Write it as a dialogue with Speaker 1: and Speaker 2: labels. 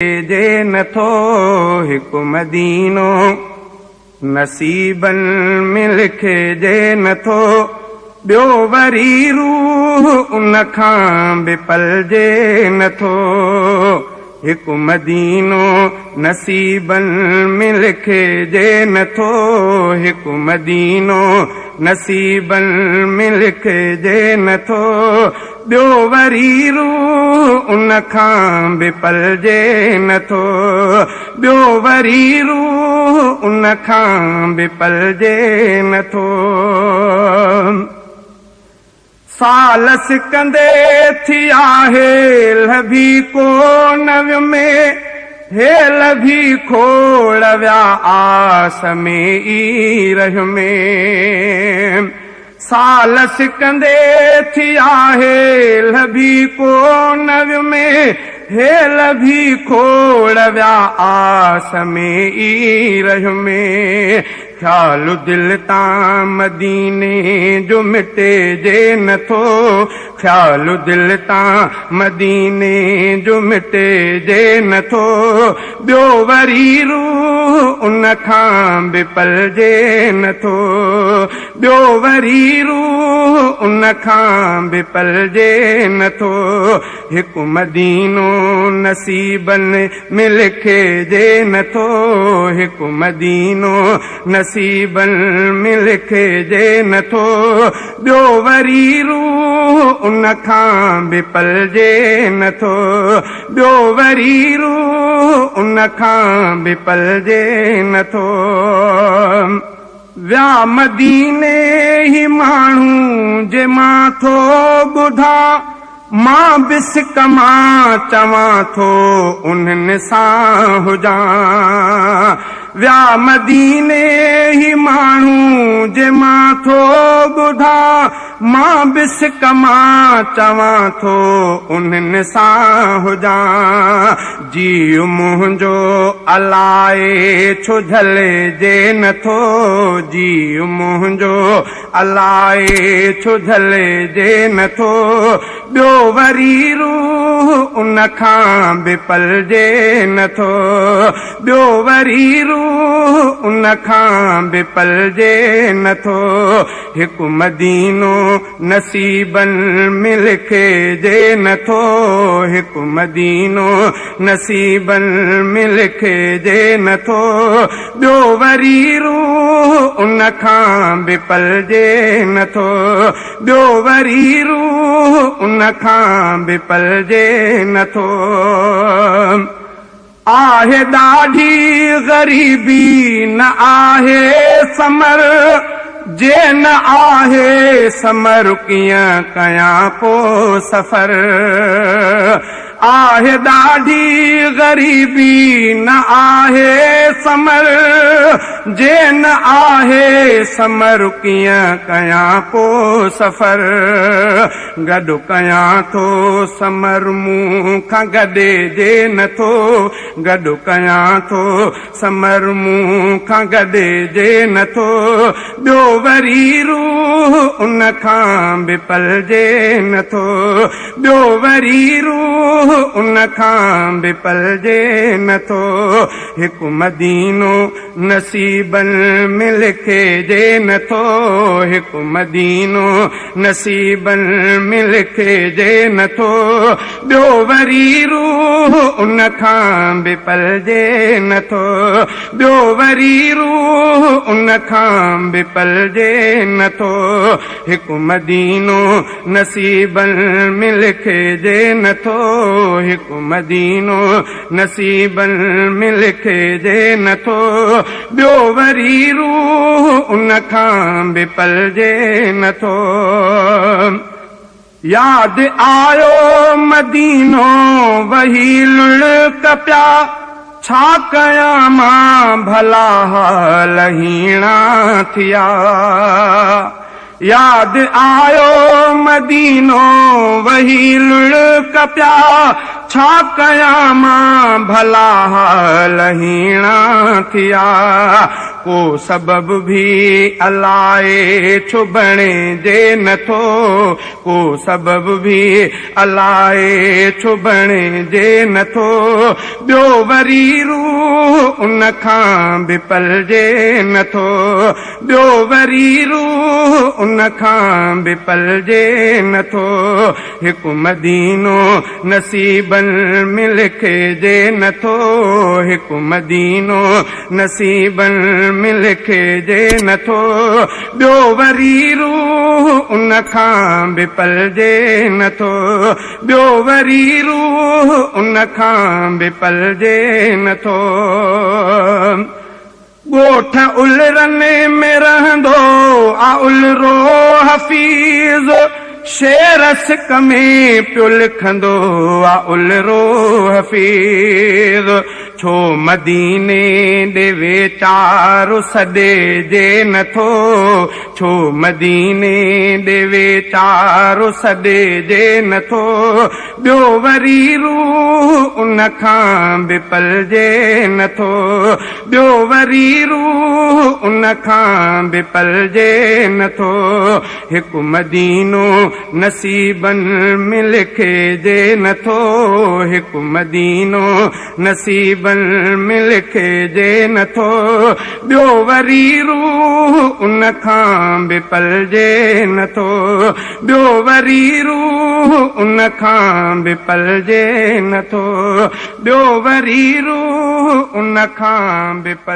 Speaker 1: جي نٿو هڪ مدينو نصيبن ۾ لکجي نٿو ٻيو وري روح ان کان به پلجي نٿو هڪ مدينو نصيبن ۾ لکجي نٿو هڪ مدينو نصيبن ۾ لکجي نٿو ٻيو وري روح ان کان به پلجي نٿو ٻيو وري روح ان کان به پلجي نٿو. سال سڪندي ٿي آهي لڀي ڪو نه ويم هيل ڀي کوڙ ويا آس ۾ ئي رهيم. سال سڪندي ٿي آهي لڀي ڪو نه ويم هيل ڀي کوڙ ويا آس ۾ ئي رهيم. خيال دل تان مديني جو مٽجي نٿو خيال دل تان مديني جو مٽجي نٿو ٻيو وري روح ان کان به پلجي نٿو ٻيو وري روح ان کان به پلجي نٿو هڪ مدينو نصيبن ۾ لکجي نٿو هڪ مدينو نصيبن ۾ لکجي نٿو ٻيو وري روح ان کان به پلجي نٿو ٻيو وري روح ان کان به پلجي نٿو. ويا مديني هي ماڻهو جي مان ٿو ٻڌان مان به سڪ مان چوان ٿو انهن سان هجان ويا مديني هي ماڻهو جي مان ٿو ٻڌان مان به سڪ مان چوان ٿو انهن سان هجان جيء منهنجو الائي ڇو جهلجي نٿو جيء منهنجو الائي ڇو جهلجي نٿو ٻيو وري روح ان کان به پلجي نٿو ٻيو وري روح ان کان به پلجي نٿو هڪ مدينو نصيبن ۾ لکجي نٿو هڪ مدينو نصيبن ۾ لکجي نٿو ٻيو وري روح ان کان به پلجي نٿو ٻيو وري روح ان کان به پلجي نٿو. آهي ڏاڍي غريبي نه آهي ثمر جي نه آهي ثمر ڪيئن ڪيان پو سفر آهي ڏاڍي غريبي نه آهي ثمر جي نه آهي ثمر ڪيئن ڪيان پو سفر گڏ ڪيان ٿو ثمر مون کان گڏجي نٿو گڏ ڪيان ٿو ثمر مون کان گڏجي نٿو ٻيو وري روح ان کان به پلجي نٿو ٻيو وري روح ان کان به پلجي نٿو هڪ مدينو نصيبن ۾ لکجي نٿو هڪ مدينو نصيبن ۾ لکجي نٿو ٻيو وري روح ان کان به پلجي نٿو ٻيو وري روح ان کان به پلجي نٿو هڪ مدينو نصيبن ۾ لکجي نٿو هڪ مدينو نصيبن ۾ لکجي نٿو ٻيو وري روح ان کان به پلجي نٿو. ياد آيو مدينو وهي لڙڪ پيا ڇا ڪيان مان ڀلا حال هيڻا ٿيا. ياد آيو مدينو وهي لڙڪ پيا ڇا ڪيان مان ڀلا حال هيڻا ٿيا. ڪو سبب ڀي الائي ڇو بڻجي نٿو، ڪو سبب ڀي الائي ڇو بڻجي نٿو، ٻيو وري روح ان کان به پلجي نٿو، ٻيو وري روح ان کان به پلجي نٿو، هڪ مدينو نصيبن ۾ لکجي نٿو، هڪ مدينو نصيبن ۾ لکجي نٿو، ٻيو وري روح ان کان به پلجي نٿو، ٻيو وري روح ان کان به پلجي نٿو. ڳوٺ الرن ۾ رهندو آ الرو حفيظ، شعر سڪ ۾ پيو لکندو آ الرو حفيظ، ڇو مديني ڏي ويچارو سڏجي نٿو، ڇو مديني ڏي ويچارو سڏجي نٿو، ٻيو وري روح ان کان به پلجي نٿو، ٻيو وري روح ان کان به پلجي نٿو، هڪ مدينو نصيبن ۾ لکجي نٿو، هڪ مدينو نصيبن ۾ لکجي نٿو، ٻيو وري روح ان کان به پلجي نٿو، ٻيو وري روح ان کان به پلجي نٿو، ٻيو وري روح ان کان به پل